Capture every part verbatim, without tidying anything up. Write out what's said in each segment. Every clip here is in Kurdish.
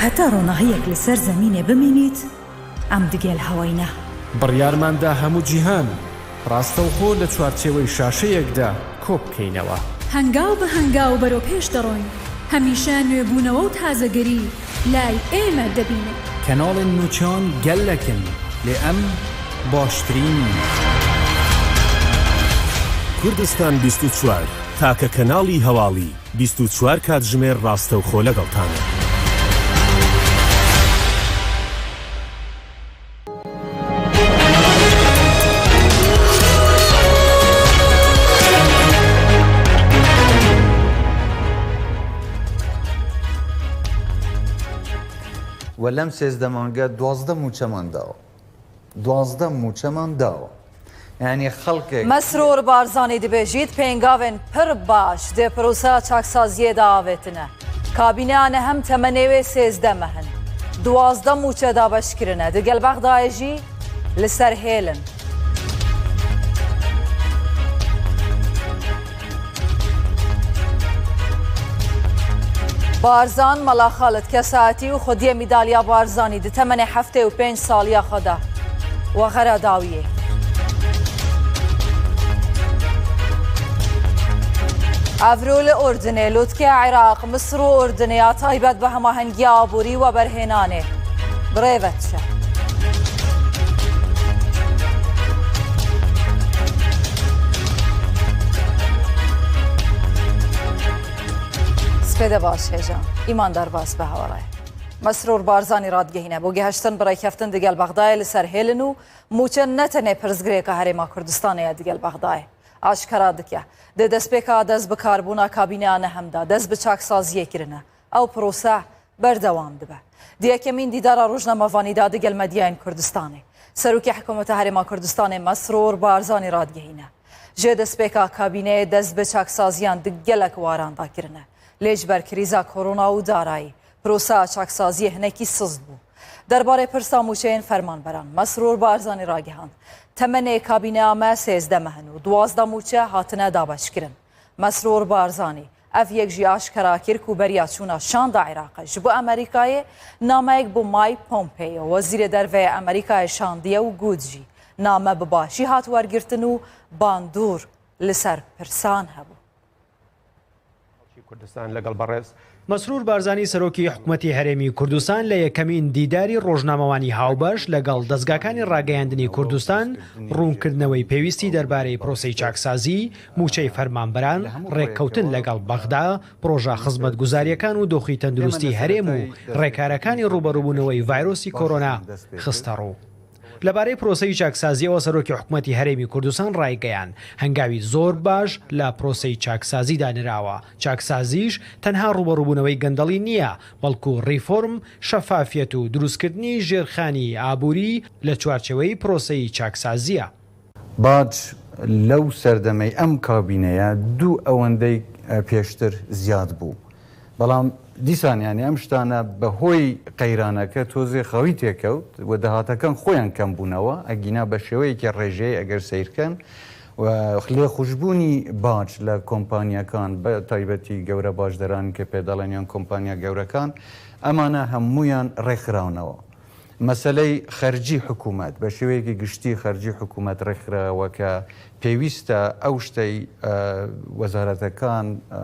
هەتا ڕۆناهیەک لەسەر زەمینێ بمینیت، ئەم دگەل هەوەینە. بڕیارماندا هەموو جیهان ڕاستەوخۆ لە چوارچێوەی شاشەیەکدا کۆبکەینەوە. هەنگاو بە هەنگاو بەرەو پێش دەڕۆین. هەمیشە نوێبوونەوە و تازەگەری لای ئێمە دەبینن. کەناڵێن نوچان گەلەکن، لێ ئەم باشترین. کوردستان بیست و چوار، تاکە کەناڵی هەواڵی بیست و چوار کاتژمێر ڕاستەوخۆ لەگەڵتانە. و لەم سێزدە مانگە دوازدە موچەمان داوە. دوازدە موچەمان داوە. یعنی خەڵکێک. مەسرور بارزانی دبێژیت پێنگاوێن پر باش دێ پرۆسە چاکسازیێدا ئاوێتنە. کابینەیانە هەم تەمەنێوێ سێزدە مەهن. دوازدە موچە دابەشکرنە. دگەل بەغدایە ژی لەسەر هێلن. بارزان، مەلا خالد کەسایەتی و خودیە میدالیا بارزانی دتەمەنێ هەفتێ و پێنج ساڵیا خۆدا وەغەرا داویێ. ئەڤرۆ لە ئوردنێ، لوتکێ عێراق، مصر و ئوردنێ یا تایبەت بە هەماهەنگیا ئابووری و بەرهێنانێ بڕێوەت چە. سپێدە باش هێژا. ئیماندار باس بە هەواڵای. مەسرور بارزانی ڕادگەهینە بۆ گەهشتن بڕێکەفتن دگەل بەغدایە لەسەر هێلن و موچە نەتەنێ پرسگرێکە هەرێما کوردستانەیە دگەل بەغدایە. ئاشکەرا دکە دە دەستپێکا دەست بکاربوونا کابینەیانە هەمدا دەست بە چاکسازیە کرنە. ئەو پرۆسە بەردەوام دبە. دیەکەمین دیدارە ڕۆژنامەڤانیدا دگەل مەدیایین کوردستانێ. سەرۆکی حکوومەتە هەرێما کوردستانێ مەسرور بارزانی ڕادگەهینە. ژێ دەستپێکا کابینەیە دەست بە چاکسازیان دگەلک واراندا کرنە. لێ جبەر کریزا کۆرۆنا و دارایی، پرۆسە چاکسازیە هەنێکی سست بوو. دەربارەی پرسا موچەیەن فەرمانبەران، مەسرور بارزانی ڕاگەهاند، تەمەنێ کابینە ئەمە سێزدە مەهن و دوازدە موچە هاتنە دابەشکرن. مەسرور بارزانی، ئەڤ یەک ژی ئاشکەرا کرد کو بەریا چوونا شاندا عێراقە ژ بۆ ئەمریکایێ، نامەیەک بۆ مایک پۆمپێیۆ، وەزیرێ دەرڤەیە ئەمریکایێ شاندیە و گوت ژی، نامە بە باشی هات وەرگرتن و باندوور لەسەر پرسان هەبوو. کوردستان لەگەڵ بەڕێز مەسرور بارزانی سەرۆکی حکوومەتی هەرێمی کوردستان لە یەکەمین دیداری ڕۆژنامەوانی هاوبەش لەگەڵ دەستگاکانی ڕاگەیاندنی کوردستان ڕوونکردنەوەی پێویستی دەربارەی پرۆسەی چاکسازی، موچەی فەرمانبەران، ڕێککەوتن لەگەڵ بەغدا، پرۆژە خزمەتگوزاریەکان و دۆخی تەندروستی هەرێم و ڕێکارەکانی ڕوبەڕووبوونەوەی ڤایرۆسی کۆرۆنا خستە ڕوو. لەبارەی پرۆسەی چاکسازیەوە سەرۆکی حکوومەتی هەرێمی کوردستان ڕایگەیاند، هەنگاوی زۆر باش لە پرۆسەی چاکسازیدا نراوە. چاکسازیش تەنها ڕوبەڕووبوونەوەی گەندەڵی نییە، بەڵکو ڕیفۆرم، شەفافیەت و دروستکردنی ژێرخانی ئابووری لە چوارچێوەی پرۆسەی چاکسازیە. باج لەو سەردەمەی ئەم کابینەیە دوو ئەوەندەی پێشتر زیاد بوو. بەڵام دیسان، یعنی، ئەم شتانە بەهۆی قەیرانەکە تۆزێ خەوی تێکەوت و داهاتەکان خۆیان کەم بوونەوە، ئەگینا بە شێوەیەکی ڕێژەیی ئەگەر سەیرکەن و لێخوشبوونی باج لە کۆمپانیەکان، بە تایبەتی گەورە باجدەران کە پێ دەڵێن یان کۆمپانیا گەورەکان، ئەمانە هەموویان ڕێکخراونەوە. مەسەلەی خەرجی حکوومەت، بە شێوەیەکی گشتی خەرجی حکوومەت ڕێکخراوە کە پێویستە ئەو شتەی، ئە، وەزارەتەکان، ئە،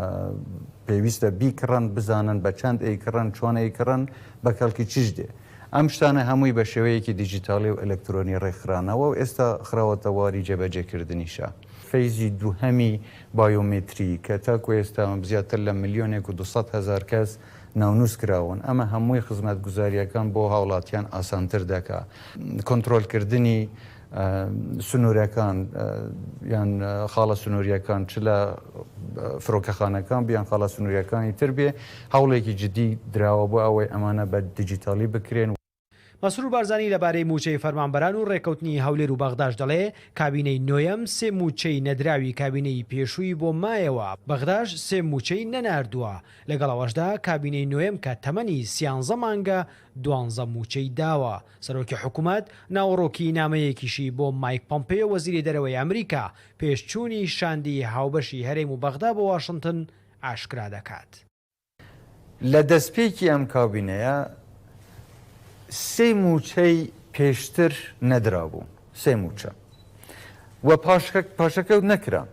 پێویستە بیکڕن، بزانن بە چەند ئەیکڕن، چۆن ئەیکڕن، بە کەڵکی چش دێ. ئەم شتانە هەمووی بە شێوەیەکی دیجیتاڵی و ئەلەکترۆنی ڕێکخرانەوە و ئێستا خراوەتە واری جێبەجێکردنیشە. فەیزی دووهەمی بایۆمەتری کە تاکو ئێستا زیاتر لە ملیۆنێک و دوو سەد هەزار کەس ناونووس کراون. ئەمە هەمووی خزمەتگوزاریەکان بۆ هاوڵاتیان ئاسانتر دەکا. کۆنترۆلکردنی، ئە، سنوورەکان، ئە، یان، ئە، خاڵە سنووریەکان، چ لە، ئە، فڕۆکەخانەکان بیان خاڵە سنووریەکانی تر بێ، هەوڵێکی جدی دراوە بۆ ئەوەی ئەمانە بە دیجیتاڵی بکرێن. مەسرور بارزانی لەبارەی موچەی فەرمانبەران و ڕێکەوتنی هەولێر و بەغداش دەڵێ، کابینەی نۆیەم سێ موچەی نەدراوی کابینەی پێشووی بۆ مایەوە. بەغداش سێ موچەی نەناردووە. لەگەڵ ئەوەشدا کابینەی نۆیەم کە تەمەنی سیانزە مانگە، دوانزە موچەی داوە. سەرۆکی حکوومەت ناوەڕۆکی نامەیەکیشی بۆ مایک پۆمپێیۆ وەزیری دەرەوەی ئەمریکا پێشچوونی شاندی هاوبەشی هەرێم و بەغدا بۆ واشنگتن ئاشکرا دەکات. لە دەستپێکی ئەم کابینەیە Sê mûçey pêştir nedirabû. Sê mûçe. We paşke-, paşekewt nekiran.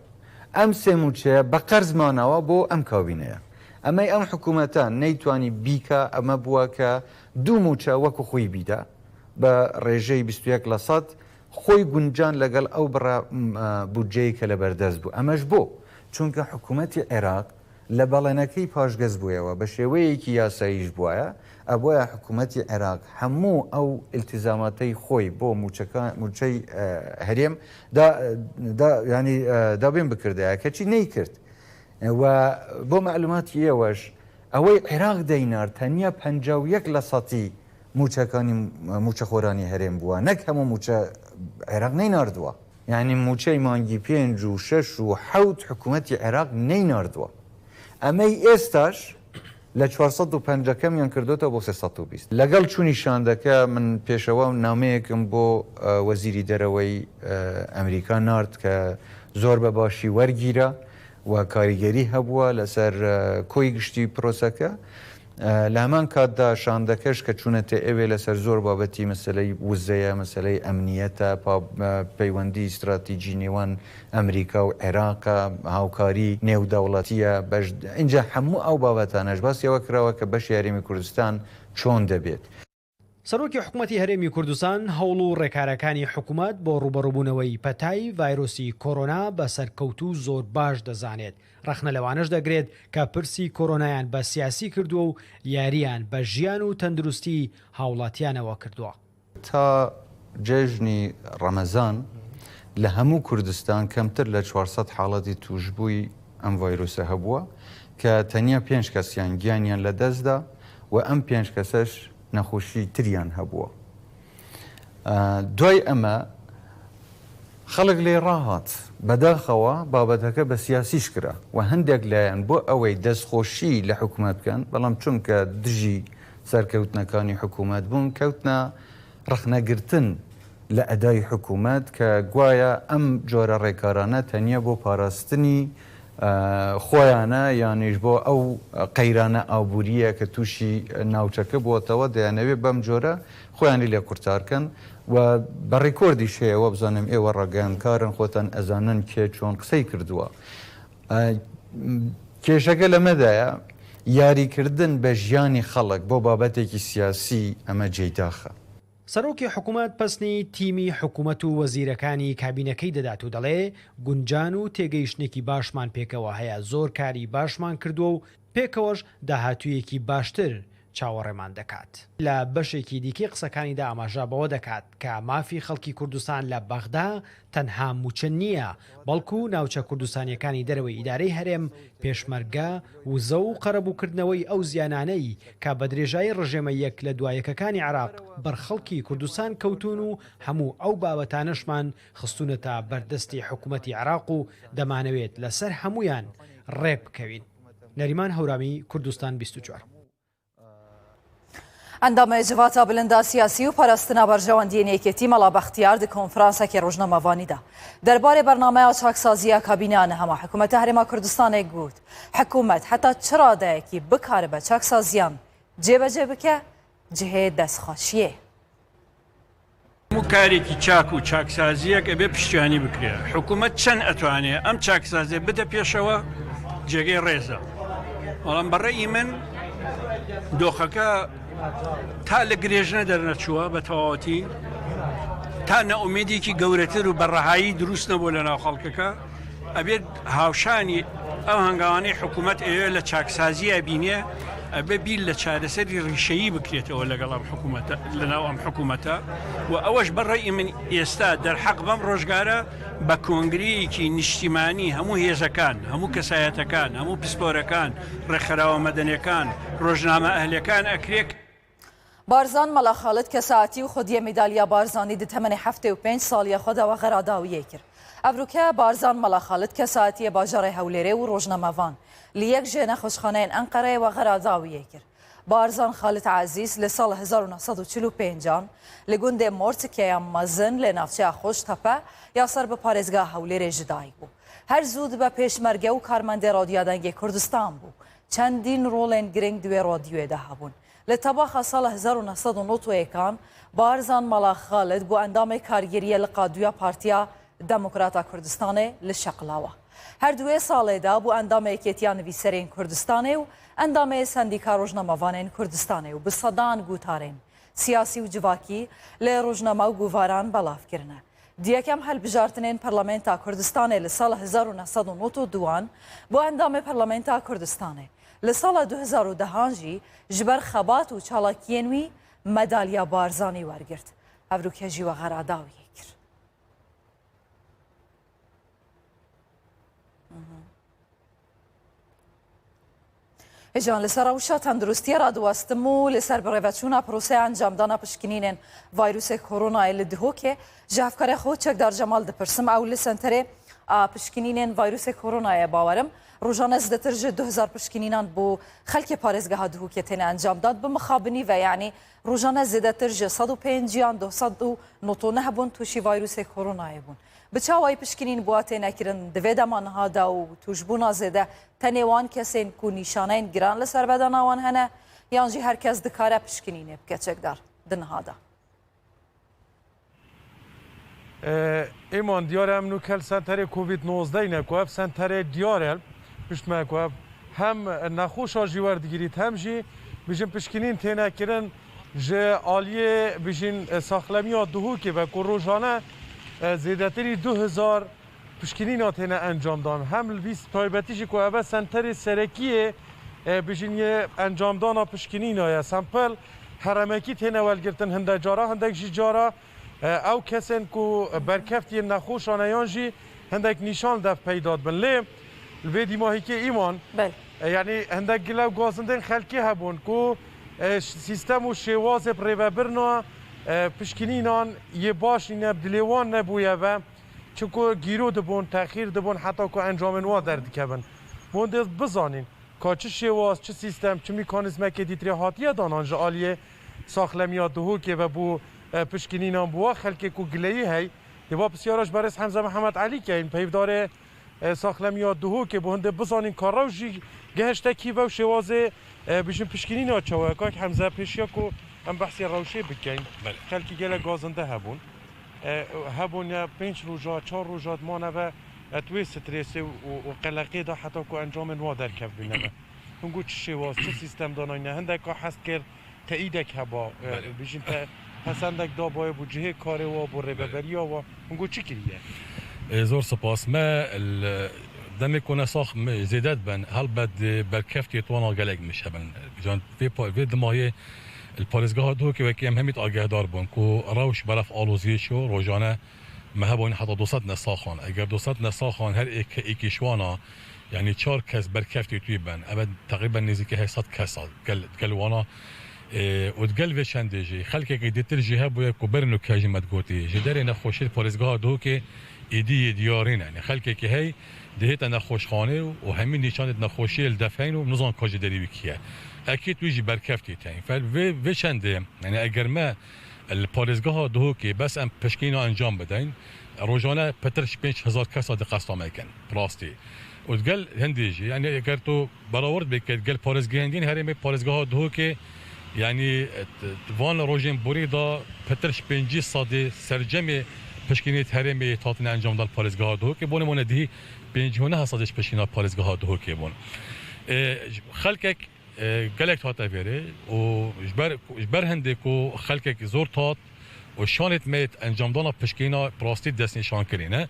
Em sê mûçeya be qerz manawa bo em kabîneya. Emey em hikûmeta neytwanî bîka, eme bûwa ke du mûçe wekû xwî bîda. Be rêjeyî bîst û yek lesed xwî guncan legel ew bira, m, e, budceyê ke li berdest bû. Eme ji bo. Çunke hikûmetî Iraq li belênekî paşgez bûyewe, bi şêweyekî yasayî ji bûye. Ev boye hikûmetî Iraq hemû ew îltîzamateyî xwe bo mûçeka-, mûçey, e, herêm da, da, yanî, e, da bên bikirde, keçî neykirt. E, we bo melûmatî yeweş, ewey Iraq deynard tenya penca û yek lesetî mûçekanî, mûçexoranî herêm bûwa. Nek hemû mûçe Iraq neynardiwa. Yanî mûçey mangî pênc û şeş û hewt hikûmetî Iraq neynardiwa. Emey êstaş li çar sed û penca kemiyan kirdota bo sê sed û bîst. Legel çûnî şandeke min pêşewa nameyekim bo, e, wezîrî dereweyî, e, Amerîka nard ke zor be başî wergîra we karîgerî hebûwa li ser, e, koyî giştî proseke. E, li heman kat de şandeke ji ke çûne tê êvê li ser zor babetî, meseleyî wize ye, meseleyî emniyet e, pa-, e, peywendî stratejî nêwan Amerîka û Iraq e, hawkarî nêwdewletî ye. Beş, înca hemû ew babetan e, ji bas yewe kirawe ke beşê Herêmê Kurdistan çond debêt. سەرۆکی حکوومەتی هەرێمی کوردستان هەوڵ و ڕێکارەکانی حکوومەت بۆ ڕوبەڕووبوونەوەی پەتای ڤایرۆسی کۆرۆنا بە سەرکەوتوو زۆر باش دەزانێت. ڕەخنە لەوانەش دەگرێت کە پرسی کۆرۆنایان بە سیاسی کردووە و یاریان بە ژیان و تەندروستی هاوڵاتیانەوە کردووە. تا جەژنی ڕەمەزان لە هەموو کوردستان کەمتر لە چوار سەد حاڵەتی توشبووی ئەم ڤایرۆسە هەبووە کە تەنیا پێنج کەسیان گیانیان لە دەستدا و ئەم پێنج کەسەش نەخۆشی تریان هەبووە. ئە، دوای ئەمە خەڵک لێ ڕاهات. بەداخەوە بابەتەکە بە سیاسیش کرا و هەندێک لایەن بۆ ئەوەی دەستخۆشی لە حکوومەت بکەن، بەڵام چونکە دژی سەرکەوتنەکانی حکوومەت بوون، کەوتنە ڕەخنەگرتن لە ئەدای حکوومەت کە گوایە ئەم جۆرە ڕێکارانە تەنیا بۆ پاراستنی، ئە، خۆیانە، یانیش بۆ ئەو قەیرانە ئابووریە کە تووشی ناوچەکە بووەتەوە، دەیانەوێت بەم جۆرە خۆیانی لێ قورتار کەن و بە ڕێکۆردیش هەیە، وە بزانم ئێوە ڕاگەیاندکارن، خۆتان ئەزانن کێ چۆن قسەی کردووە. ئە، کێشەکە لەمەدایە، یاریکردن بە ژیانی خەڵک بۆ بابەتێکی سیاسی، ئەمە جێی داخە. سەرۆکی حکوومەت پەسنی تیمی حکوومەت و وەزیرەکانی کابینەکەی دەدات و دەڵێ، گونجان و تێگەیشتنێکی باشمان پێکەوە هەیە، زۆر کاری باشمان کردووە و پێکەوەش داهاتوویەکی باشتر چاوەڕێمان دەکات. لە بەشێکی دیکەی قسەکانیدا ئاماژە بەوە دەکات کە مافی خەڵکی کوردستان لە بەغدا تەنها موچە نییە، بەڵکو ناوچە کوردستانیەکانی دەرەوەی ئیدارەی هەرێم، پێشمەرگە، وزە و قەرەبووکردنەوەی ئەو زیانانەی کە بە درێژایی ڕژێمە یەک لە دوایەکەکانی عێراق بەر خەڵکی کوردستان کەوتون و هەموو ئەو بابەتانەشمان خستونەتە بەردەستی حکوومەتی عێراق و دەمانەوێت لەسەر هەمویان ڕێک بکەوین. نەریمان هەورامی، کوردستان بیست و چوار. ئەندامە جڤاتا بلندا سیاسی و پاراستنا بەرژەوەندیە یەکێتی مەڵا بەختیار دی کۆنفرانسەکی ڕۆژنامەوانیدا دەربارەی بەرنامەیە چاکسازیە کابینانە هەما حکوومەتە هەرێما کوردستانێک گوت، حکوومەت هەتا چ ڕادەیەکی بکارە بە چاکسازیان جێبەجێ بکە، جهێ دەستخۆشیە. هەموو کارێکی چاک و چاکسازیەک ئەبێ پشتیوانی بکرێ. حکوومەت چەند ئەتوانێ ئەم چاکسازیە بدە پێشەوە، جێگەی ڕێزە. بەڵام بەڕێی من دۆخەکە تا لە گرێژنە دەرنەچووە بە تەواوەتی، تا نەئومێدێکی گەورەتر و بەڕەهایی دروست نەبوو لە ناو خەڵکەکە، ئەبێت هاوشانی ئەو هەنگاوانەی حکوومەت ئەوێ لە چاکسازیە بینێ، ئەبێ بیر لە چارەسەری ڕیشەیی بکرێتەوە لەگەڵ ئەم حکوومەتە، لەناو ئەم حکوومەتە. و ئەوەش بەڕێی من ئێستا دەرحەق بەم ڕۆژگارە بە کۆنگرەیەکی نیشتیمانی هەموو هێزەکان، هەموو کەسایەتەکان، هەموو پسپۆرەکان، ڕێکخراوە مەدەنیەکان، ڕۆژنامە ئەهلەکان ئەکرێ. بارزان مەلا خالد کەسایەتی و خودیە میدالیا بارزانی دی تەمەنێ حەفتێ و پێنج ساڵیە خۆدا وەغەرا داویەی کرد. ئەڤروکە بارزان مەلا خالد کەسایەتیە باژارێ هەولێرێ و ڕۆژنامەڤان، لی یەک ژێ نەخۆشخانەیەن ئەنقەرەیە وەغەرا داویەی کرد. بارزان خالد عەزیز لە ساڵ هەزار و نۆ سەد و چل و پێنجان لە گوندێ مۆرتکەیە مەزن لە ناوچەیە خۆشتەپە یا سەر بە پارێزگا هەولێرێ ژدایک بوو. هەر زوو بە پێشمەرگە و کارمەندێ ڕۆدیا دەنگێ کوردستان بوو. چەندین ڕۆڵێن گرنگ دوێ ڕۆدیوێدا هەبوون. Li tebaxa sala hezar û neh sed û nod û yekan, Barzan Mala Xalid bû endamê kargêriyê li qaduya Partiya Demokrata Kurdistanê li Şeqlawa. Her di wê salê de bû endamê Yekêtiya Nivîserên Kurdistanê û endamê Sendîka Rojnamevanên Kurdistanê û bi sedan gotarên siyasî û civakî li rojname û guvaran belav kirine. Di yekem hilbijartinên Parlamenta Kurdistanê li sala hezar û neh sed û nod û duan bû endamê Parlamenta Kurdistanê. Li sala du hezar û dehan jî ji ber xebat û çalakiyên wî medalya Barzanî wergirt. Hevroke jî we xerada wî kir. Hêjan, li ser rewşa tenduristiye radiwestim û li ser birêveçûna proseya encamdana pişkinînên vayrûsê koronayê li Dihokê ji hevkarê xwe Çekdar Cemal dipirsim. Ew li senterê a pişkinînên vayrûsê koronayê bawerim. Rojane zêdetir ji du hezar pişkinînan bo xelkê parêzgeha Dihokê têne encamdan. Bi mixabinî ve, yanî rojane zêdetir ji sed û pêncî yan du sed û nod û neh bûn tûşî vayrûsê koronayê bûn. Bi çawayî pişkinîn bi wa têne kirin di vê dema niha de û tûşbûna zêde tenê wan kesên ku nîşaneyên giran li ser bedena wan hene, yan jî her kes dikare pişkinînê bike çekdar di niha de? E, Îman, diyar e, em nûke li senterê Covid nozdeh ne ku ev senterê diyar e, pişt me ku ev hem nexweşa jî werdigirît, hem jî bijin pişkinîn têne kirin ji aliyê bijin, e, saxlemiya Duhokê ve ku rojane, e, zêdetirî du hezar pişkinîna têne encamdan. Hem li vî taybetî jî ku ev e senterê serekiyê, e, bijin yê encamdana pişkinîna ye. Sempel heremekî têne welgirtin hinde cara, hindek jî cara, e, ew kesên ku berkeftiyên nexweşan e yan jî hindek nîşan dev peyda dibin. Lê li vê dîmahîkê Îman, Belê. e, yanî hindek gile û gazindên xelkê hebûn ku, e, ş-, sîstem û şêwazê bi rêvebirina, e, pişkinînan yê baş nîne, bi dilê wan nebûye ve. Çimku gîro dibûn, texîr dibûn heta ku encamên wa derdikevin. Hûn dê bizanîn ka çi şêwaz, çi sîstem, çi mîkanîzmekê dîtirê hatiye danan ji aliyê saxlemiya Duhokê ve bo, e, pişkinînan bo wa xelkê ku gileyî hey. Dê va pisyara ji berêz Hemze Mihemed Elî keyin, peyvdarê, e, saxlemiya Duhokê, bo hindê bizanîn ka rewş jî gehişte kî ve û şêwazê, e, bijin pişkinîna çawa ye. Kak Hemze, pêşiya ku em behsê rewşê bikeyn, Belê. xelkî gelek gazinde hebûn. E, hebûn ya pênc roja, çar roja dimane ve, e, tu wê stresê û, û qeleqê de heta ku encamên wa derkevbîne ve. Hûn got çi şêwaz, çi sîstem danayne, hindeka hest kir, teyîdek heba, e, Belê. bijin te pesendek dabaye bo cihê karê wa, bo rêveberiya wa, hûn got çi kiriye? E, zor spas. Me l-, demê ku nesax me zêde dibin, helbet di berkeftiyê twana gelek miş hebin. Can vê pa-, vê dimayê li parêzgeha Duhokê wekî em hemî agehdar bûn ku rewş beref aloziyê çû, rojane me hebûn heta du sed nesaxan. Eger du sed nesaxan her êk, êkî ji wana, yanî çar kes berkeftî tûyê ben. Ev teqrîben nêzîkî heşt sed kes a. Gel, gel wana, e, û digel vê çendê jî xelkekî dîtir jî hebûye ku berê nûke jî me digotî. Ji derê nexweşiyê parêzgeha Duhokê êdî yê diyarî ne. Yanî xelkekî hey dihête nexweşxanê û, û hemî nîşanê nexweşiyê li def heyn û nizan ka ji derî wî kî ye. Ekîd wî jî berkeftî teyîn. Fel vê, vê çendê, yanî eger me li parêzgeha Duhokê bes em pişkîna encam bideyn, rojane pitir ji pênc hezar kesa di qesta me kin, bi rastî. Û digel hindê jî, yanî eger tu berawerd bike, digel parêzgehên din herêmê parêzgeha Duhokê, yanî, e, t-, van rojên borî de pitir ji pêncî sedî sercemê pişkînê herêmê hatine encamdan parêzgeha Duhokê. Bo nimûne dihî pêncî û neh sedî ji pişkîna parêzgeha Duhokê bûn. E, xelkek e, gelek hate vêrê û ji ber, ji ber hindê ku xelkek zor tat û şanêt meyêt encamdana pişkîna bi rastî destnîşan kirîne.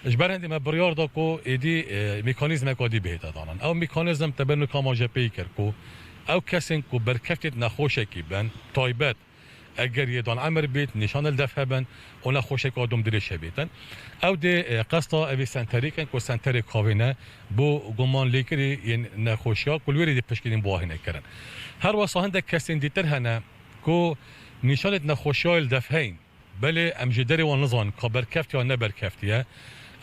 Ji ber hindê me biryar da ku êdî, e, mekanîzmeka dî bihête danan. Ew mekanîzm te ber nuka ma jê pê kir ku ew kesên ku berkeftêt nexweşekî bin, taybet, eger yê dan emir bît, nîşan li def hebin, û nexweşeka dom dirêj hebîtin. Ew dê, e, qesta evî senterî kin ku senterê kavê ne, bo guman lêkirî yên nexweşiya ku li wê rê dê pişkînîn bi wahî nekirin. Her wesa hindek kesên dîtir hene ku nîşanêt nexweşiyayê li def heyn, belê em ji derê wan nizanin ka berkeftiye ya neberkeftiye.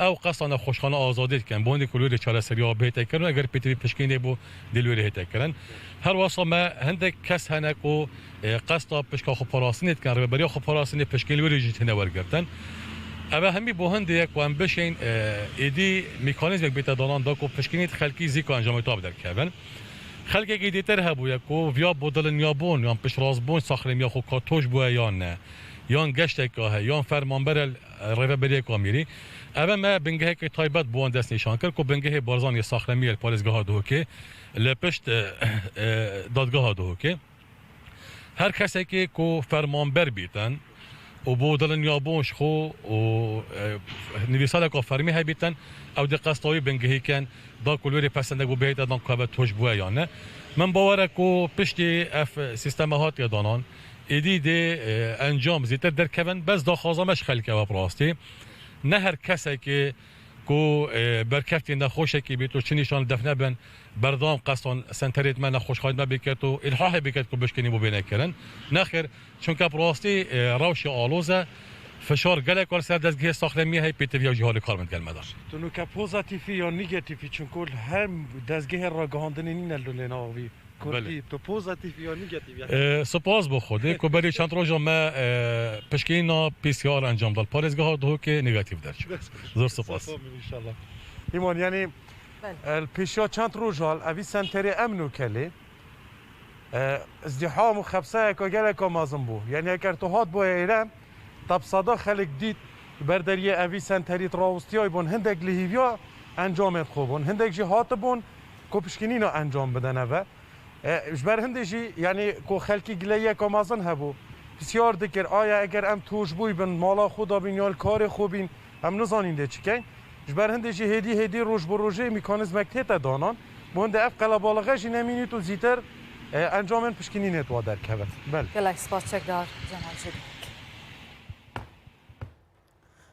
Ew qesta nexweşxane azadî dikin, bo hindê ku li wê rê çareseriya bihête kirin, eger pêtivî pişkînê bû, dê li wê rê hête kirin. Her wesa me hindek kes hene ku, e, qesta pişka xwe parastinê dikin, rêveberiya xwe parastinê pişkîn li wê rê jî têne wergirtin. Ev e hemî bo hindê ye ku em bişên, e, êdî mekanîzmek bête danan da ku pişkînê xelkî zîka encamê tu derkevin. Xelkekî dîtir hebûye ku viya bodiliniyabûn yan piştrastbûn saxlemiya xwe ka tûj bûye yan ne, yan geşteka heye, yan fermanber e, rêveberiyê Kamîrî. Eve me bingehekê taybet bi wan destnîşan kir ku bingehê Barzanî saxlemiyê li parêzgeha Duhokê li pişt, e, e, dadgeha Duhokê. Her kesekê ku fermanber bîtin û bo diliniyabûn ji xwe û, e, nivîsaleka fermî hebîtin, ew dê qesta wî bingehî kin, da ku li wê rê pesendek bo bihête dan ku eve tûj bûye yan ne. Min bawer e ku piştî ev sîsteme hatiye danan, êdî dê, e, encam zêtir derkevin, bes daxwaza me ji xelkê ew e bi rastî. Ne her kesekê ku, e, berkeftî nexweşekî bît û çi nîşan li def nebin, berdewam qestan senterê me nexweşxanê me biket û îlhahê biket ku bişkînî bo bêne kirin. Nexêr, çunke bi rastî, e, rewşê aloz e, fişar gelek li ser dezgehê saxlemiyê heye, pêtiviya jî halê kar bin digel me de. Tu nuke pozatîfî ya negatîfî, çunku her dezgehê ragihandinê nîne li lê navî. Kurdî, Belê. Tu pozatîf ya negatîf ya? E, spas bo Xwedê ku berî çend roja me, e, pişkîna P C R encam da li parêzgeha Duhokê negatîf derçû. Zor spas. Spas bol, înşallah. Îman, yanî, Belê. e, li pêşiya çend roja li evî senterê em nûkelê, e, izdîham û xebseyeka geleka mezin bû. Yanî eger tu hat boye êre, tebsada xelk dît, ber deriyê evî senterî rawistiyay bûn, hindek li hîviya encamên xwe bûn, hindek jî hatibûn ku pişkînîna encam bidene ve. E, ji ber hindê jî, yanî ku xelkî gileyiyeka mezin hebû, pisyar dikir, aya eger em tûj bûy bin, mala xwe da bîn, yan li karê xwe bîn, em nizanîn dê çikeyn. Ji ber hindê jî hêdî hêdî roj bi rojê mîkanîzmek tête danan. Bo hindê ev qelebalixe jî nemînît û zîtir, e, encamên pişkînînê dwa derkevin. Belê. Gelek spas çekdar Cemal Cedîk.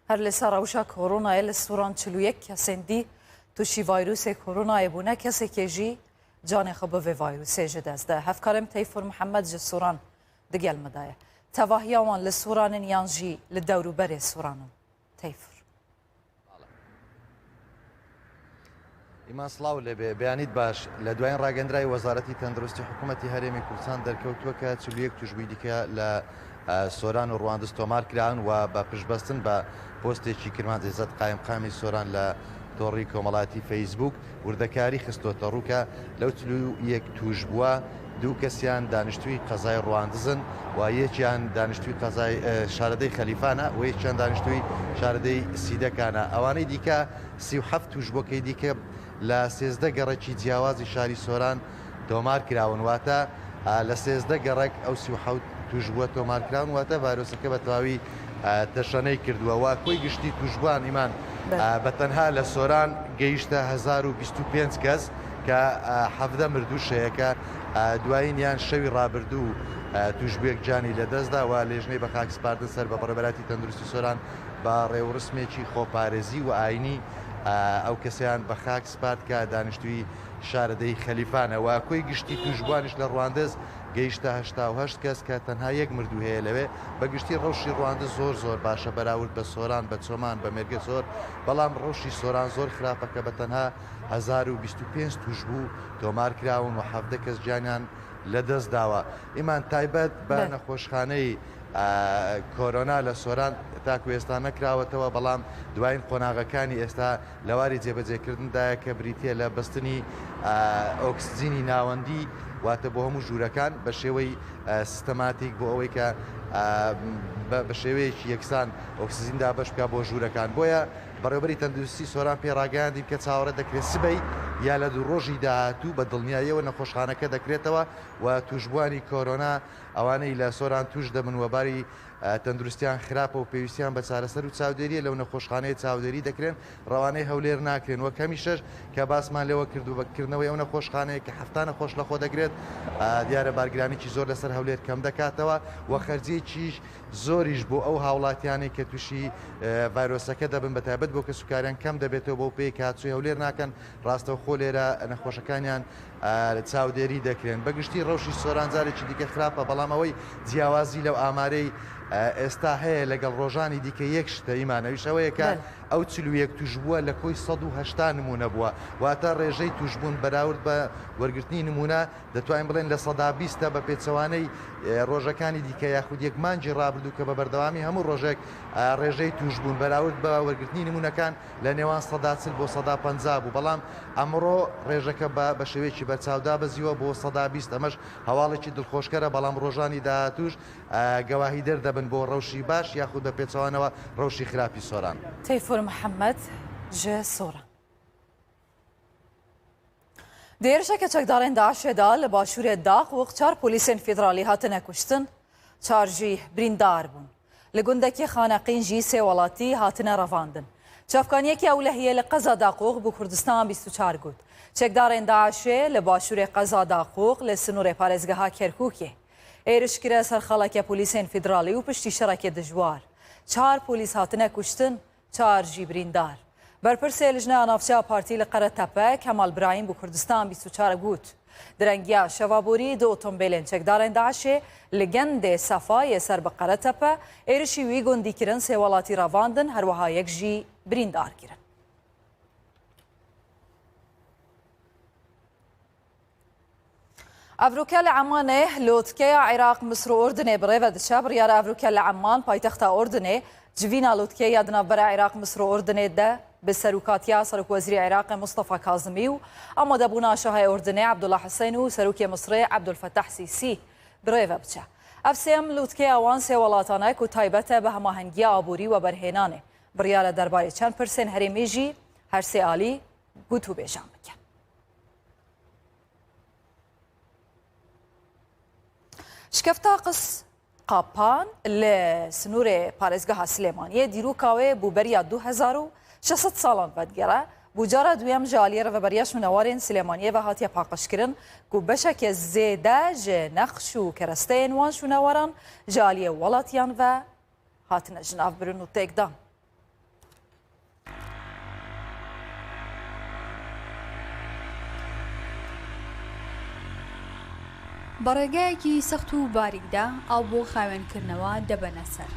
Her li ser rewşa koronayê li Soran çil û yek kesên dî tûşî vayrûsê koronayê bûne, kesekê jî canê xwe bi vê vayrûsê ji dest de. Hevkarê min Teyfur Mihemed ji Soran digel me de ye. Tevahiya wan li Soran in yan jî li dewrûberê Soran in? Teyfur. ئیمان، سڵاو لێبێ، بەیانیت باش. لە دوایین ڕاگەندراوی وەزارەتی تەندروستی حکوومەتی هەرێمی کوردستان دەرکەوتووە کە چل و یەک توشبووی دیکە لە، ئە، سۆران و ڕواندز تۆمار کراون و بە پشتبەستن بە پۆستێکی کرمانج عێزەت قایمقامی سۆران لە تۆڕی کۆمەڵاتی فەیسبووک وردەکاری خستۆتە ڕوو کە لەو چل و یەک توشبووە دوو کەسیان دانیشتووی قەزای ڕواندزن و یەکیان دانیشتووی قەزای، ئە، شارەدەی خەلیفانە و یەکیان دانیشتووی شارەدەی سیدەکانە. ئەوانەی دیکە سی و حەفت توشبووەکەی دیکە لە سێزدە گەڕەکی جیاوازی شاری سۆران تۆمار کراون، واتە، ئە، لە سێزدە گەڕەک ئەو سی و حەوت توشبووە تۆمار کراون، واتە ڤایرۆسەکە بە تەواوی، ئە، تەشەنەی کردووە و کۆی گشتی توشبووان ئیمان، بەڵێ. ئە، بە تەنها لە سۆران گەیشتە هەزار و بیست و پێنج کەس کە، ئە، حەڤدە مردوو شەیەکە، ئە، دوایین یان شەوی ڕابردوو، ئە، توشبوویەک جانی لەدەستدا و لێژنەی بە خاک سپاردن سەر بە بەڕێبەراتی تەندروستی سۆران بە ڕێوڕسمێکی خۆپارێزی و ئاینی، ئە، ئەو کەسەیان بە خاک سپارد کە دانیشتووی شارەدەی خەلیفانە و کۆی گشتی توشبووانیش لە ڕواندز گەیشتە هەشتا و هەشت کەس کە تەنها یەک مردوو هەیە لەوێ. بە گشتی ڕەوشی ڕواندز زۆر زۆر باشە بەراورد بە سۆران، بە چۆمان، بە مێرگە زۆر، بەڵام ڕەوشی سۆران زۆر خراپە کە بە تەنها هەزار و بیست و پێنج توشبوو تۆمار کراون و حەڤدە کەس گیانیان لەدەست داوە. ئیمان، تایبەت بە بەڵێ. نەخۆشخانەی، ئە، کۆرۆنا لە سۆران تاکو ئێستا نەکراوەتەوە، بەڵام دوایین قۆناغەکانی ئێستا لەواری جێبەجێکردندایە کە بریتیە لە بەستنی، ئە، ئۆکسجینی ناوەندی، واتە بۆ هەموو ژوورەکان بە شێوەی، ئە، سیستەماتیک بۆ ئەوەی کە، ئە، بە، بە شێوەیەکی یەکسان ئۆکسجین دابەش بکە بۆ ژوورەکان. بۆیە بەڕێوەبەری تەندروستی سۆران پێی ڕاگەیاندین کە چاوەڕێ دەکرێت سبەی یا لە دوو ڕۆژی داهاتوو بە دڵنیاییەوە نەخۆشخانەکە دەکرێتەوە و توشبووانی کۆرۆنا ئەوانەی لە سۆران توش دەبن و باری، ئە، تەندروستیان خراپە و پێویستیان بە چارەسەر و چاودێریە لەو نەخۆشخانەیە چاودێری دەکرێن. ڕەوانەی هەولێر ناکرێن. وەک هەمیشەش کە باسمان لێوە کردو بە کردنەوەی ئەو نەخۆشخانەیە کە حەفتا نەخۆش لەخۆ دەگرێت، ئە، دیارە بارگرانێکی زۆر لەسەر هەولێر کەم دەکاتەوە و خەرجیەکی زۆریش بۆ ئەو هاوڵاتیانەی کە تووشی، ئە، ڤایرۆسەکە دەبن، بە تایبەت بۆ کەسوکاریان کەم دەبێتەوە بۆ پێی کە هاتووی هەولێر ناکەن. ڕاستەوخۆ لێرە نەخۆشەکانیان، ئە، چاودێری دەکرێن. بەگشتی ڕەوشی سۆران جارێکی دیکە خراپە، بەڵام ئەوەی جیاوازی لەو ئامارەی، ئە، ئێستا هەیە لەگەڵ ڕۆژانی دیکە یەک شتە ئیمان، ئەویش ئەوەیە کە بەڵێ. ئەو چل و یەک توشبووە لە کۆی سەد و هەشتا نمونە بووە، واتە ڕێژەی توشبوون بەراورد بە وەرگرتنی نمونە دەتوانین بڵێن لە سەدا بیستە بە پێچەوانەی، ئێ، ڕۆژەکانی دیکە یاخود یەک مانگی ڕابردوو کە بە بەردەوامی هەموو ڕۆژێک، ئە، ڕێژەی توشبوون بەراورد بە وەرگرتنی نمونەکان لە نێوان سەدا چل بۆ سەدا پەنجا بوو، بەڵام ئەمڕۆ ڕێژەکە بە، بە شێوەیەکی بەرچاو دابەزیوە بۆ سەدا بیست. ئەمەش هەواڵێکی دڵخۆشکەرە، بەڵام ڕۆژانی داهاتووش، ئە، گەواهی دەردەبن بۆ ڕەوشی باش یاخود بە پێچەوانەوە ڕەوشی خراپی سۆران. تەیفور محەممەد ji Soran. Di êrişeke çekdarên DAIŞê de li başûrê Daqûq çar polîsên federalî hatine kuştin, çar jî birîndar bûn. Li gundekî Xaneqîn jî sê welatî hatine revandin. Çavkaniyekî ewlehiyê li qeza Daqûq bo Kurdistan bîst û çar got, çekdarên DAIŞê li başûrê qeza Daqûq li sinûrê parêzgeha Kerkûkê êriş kire ser xaleke polîsên federalî û piştî şerekê dijwar çar polîs hatine kuştin, çar jî birîndar. Berpirsê Lijneya Navçeya Partî li Qeretepe, Kemal Birahîm bo Kurdistan bîst û çar got, direngiya şeva borî du otombêlên çekdarên DAIŞê li Gendê Sefa yê ser bi Qeretepe êrişî wî gundî kirin, sê welatî revandin, her wiha yek jî birîndar kirin. Evroke li Emanê, lotkeya Iraq, Misir û Urdinê bi rê ve diçe. Biryara evroke li Eman, paytexta Urdinê, civîna lotkeya di navbera Iraq, Misir û Urdinê de bi serokatiya Serokwezîrê Iraqê Mustafa Kazimî û amadebûna Şahê Urdinê Abdullah Hussein û Serokê Misirê Abdul Fettah Sîsî bi rê ve biçe. Ev sêyem lotkeya wan sê welatan e ku taybet e bi hemahengiya aborî û weberhênanê. Biryar e derbarê çend pirsên herêmê jî her sê alî gotûbêjan bike. Şikefta Qisqapan li sinûrê parêzgeha Silêmaniyê dîroka wê bû beriya du hezar û şeş sed salan vedigere. Bû cara duyem ji aliyê Rêveberiya Şûnewarên Silêmaniyê ve hatiye paqijkirin ku beşeke zêde ji nexş û keresteyên wan şûnewaran ji aliyê welatiyan ve hatine jinavbirin û têkdan. بە ڕێگایەکی سەخت و باریکدا ئاو بۆ خاوێنکردنەوە دەبەنە سەر.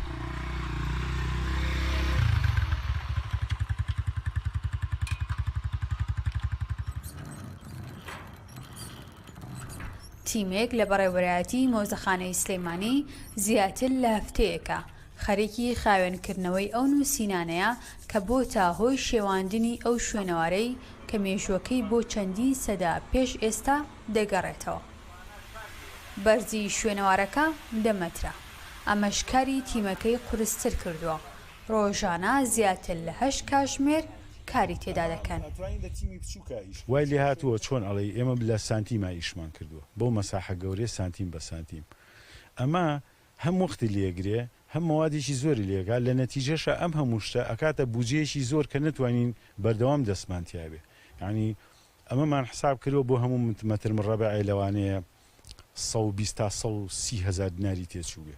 تیمێک لە بەڕێوەبەرایەتی مۆزەخانەی سلێمانی زیاتر لە هەفتەیەکە خەریکی خاوێنکردنەوەی ئەو نووسینانەیە کە بۆتە هۆی شێواندنی ئەو شوێنەوارەی کە مێژووەکەی بۆ چەندین سەدە پێش ئێستا دەگەڕێتەوە. بەرزی شوێنەوارەکە دە مەترە. ئەمەش کاری تیمەکەی قورستر کردووە. ڕۆژانە زیاتر لە هەشت کاتژمێر کاری تێدا دەکەن. وای لێ هاتووە، چۆن ئەڵێی ئێمە لە سانتیما ئیشمان کردووە، بەو مەساحە گەورەیە سانتیم بە سانتیم. ئەمە هەم وەختی لێگرێ، هەم مەوادێکی زۆری لێگا، لە نەتیجەشە ئەم هەموو شتە ئەکاتە بودجەیەکی زۆر کە نەتوانین بەردەوام دەستمان تیابێ. یعنی، ئەمەمان حساب کردووە بۆ هەموو مت-، مەتر مڕەبەعێ لەوانەیە سەد و بیست تا سەد و سی هەزار دیناری تێچوو بێ.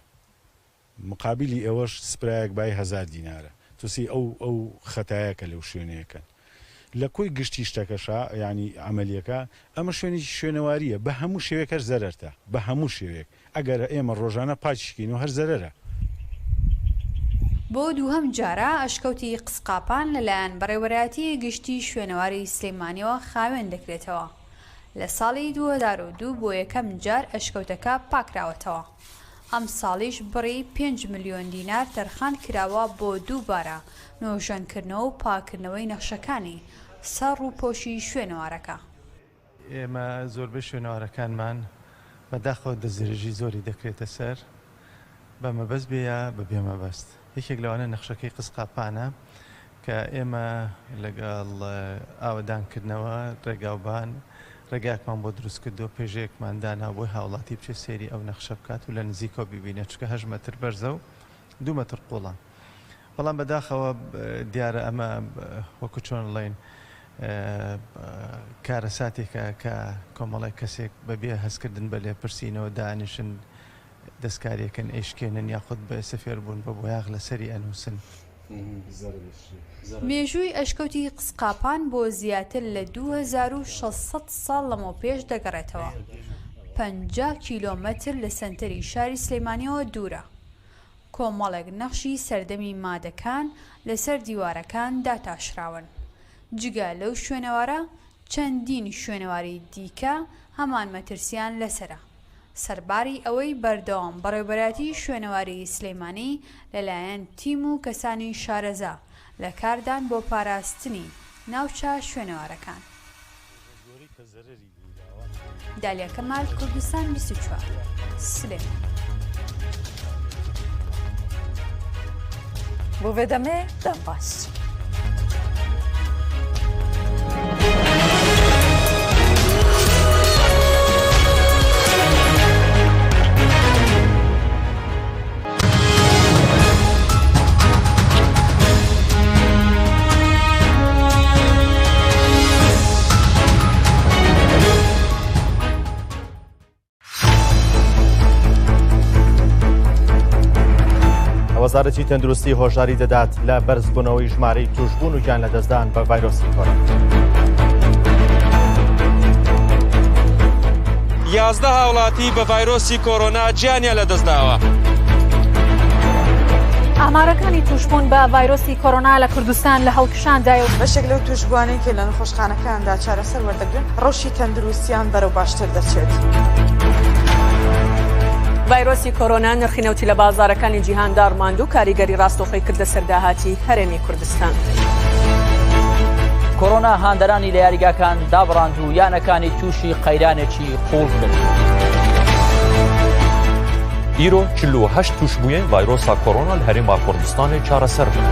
مقابلی ئێوەش سپرایەک بای هەزار دینارە. تۆ سی ئەو، ئەو خەتایەکە لەو شوێنەیەکەن. لە کۆی گشتی شتەکەشا، یعنی عملیەکە، ئەمە شوێنێکی شوێنەواریە. بە هەموو شێوەیەک هەر زەرەرتە. بە هەموو شێوەیەک. ئەگەر ئێمە ڕۆژانە پاکیشکەین و هەر زەرەرە. بۆ دووهەم جارە ئەشکەوتی قسقاپان لەلایەن بەڕێوەبەرایەتی گشتی شوێنەواری سلێمانیەوە خاوێن دەکرێتەوە. لە ساڵی دوو هەزار و دوو بۆ یەکەم جار ئەشکەوتەکە پاکراوەتەوە. ئەم ساڵیش بڕی پێنج ملیۆن دینار تەرخان کراوە بۆ دووبارە نۆژەنکردنەوە و پاکردنەوەی نەخشەکانی سەر ڕووپۆشی شوێنەوارەکە. ئێمە زۆربەی شوێنەوارەکانمان بەداخەوە دەستدرێژی زۆری دەکرێتە سەر، بە مەبەست بێ یا بە بێ مەبەست. یەکێک لەوانە نەخشەکەی قسقاپانە کە ئێمە لەگەڵ ئاوەدانکردنەوە ڕێگاوبان، ڕێگایەکمان بۆ دروست کردو، پێژەیەکمان دانا بۆی هاوڵاتی بچێ سێری ئەو نەخشە بکات و لە نزیکەوە ببینێت، چونکە هەشت مەتر بەرزە و دوو مەتر قوڵە. بەڵام بەداخەوە، ب-، دیارە ئەمە، ب-، وەکو چۆن ڵین، ئە، ب-، کارەساتێکە کە کۆمەڵێک کەسێک بەبێ هەستکردن بە لێپرسینەوە دانیشن دەستکاریەکەن ئەیشکێنن یاخود بە سفێر بوون بە بۆیاغ لەسەری ئەنووسن. مێژووی ئەشکەوتی قسقاپان بۆ زیاتر لە دوو هەزار و شەش سەد ساڵ لەمەو پێش دەگەڕێتەوە. پەنجا کیلۆمەتر لە سەنتەری شاری سلێمانیەوە دوورە. کۆمەڵێک نەخشی سەردەمی مادەکان لەسەر دیوارەکان داتاشراون. جگە لەو شوێنەوارە، چەندین شوێنەواری دیکە هەمان مەترسیان لەسەرە. سەرباری ئەوەی بەردەوام بەڕێوەبەرایەتی شوێنەواری سلێمانی لەلایەن تیم و کەسانی شارەزا لە کاردان بۆ پاراستنی ناوچە شوێنەوارەکان. دالیا کەمال، کوردستان بیست و چوار، سلێمان. بۆ بێ دەمێ، دەم باش. وەزارەتی تەندروستی هۆشداری دەدات لە بەرزبوونەوەی ژمارەی توشبوون و گیان لەدەستدان بە ڤایرۆسی کۆرۆنا. یازدە هاوڵاتی بە ڤایرۆسی کۆرۆنا گیانیان لەدەستداوە. ئامارەکانی توشبوون بە ڤایرۆسی کۆرۆنا لە کوردستان لە هەڵکشاندایە و بەشێک لەو توشبووانەی کە لە نەخۆشخانەکاندا چارەسەر وەردەگرن، ڕەوشی تەندروستیان بەرەو باشتر دەچێت. ڤایرۆسی کۆرۆنا نرخی نەوتی لە بازارەکانی جیهان داڕماند و کاریگەری ڕاستەوخۆی کردە سەر داهاتی هەرێمی کوردستان. کۆرۆنا هاندەرانی لە یاریگاکان دابڕاند و یانەکانی تووشی قەیرانێکی قووڵ کرد. ئیرۆ چل و هەشت تووشبوویە ڤایرۆسا کۆرۆنا لە هەرێما کوردستانê çareser bûn.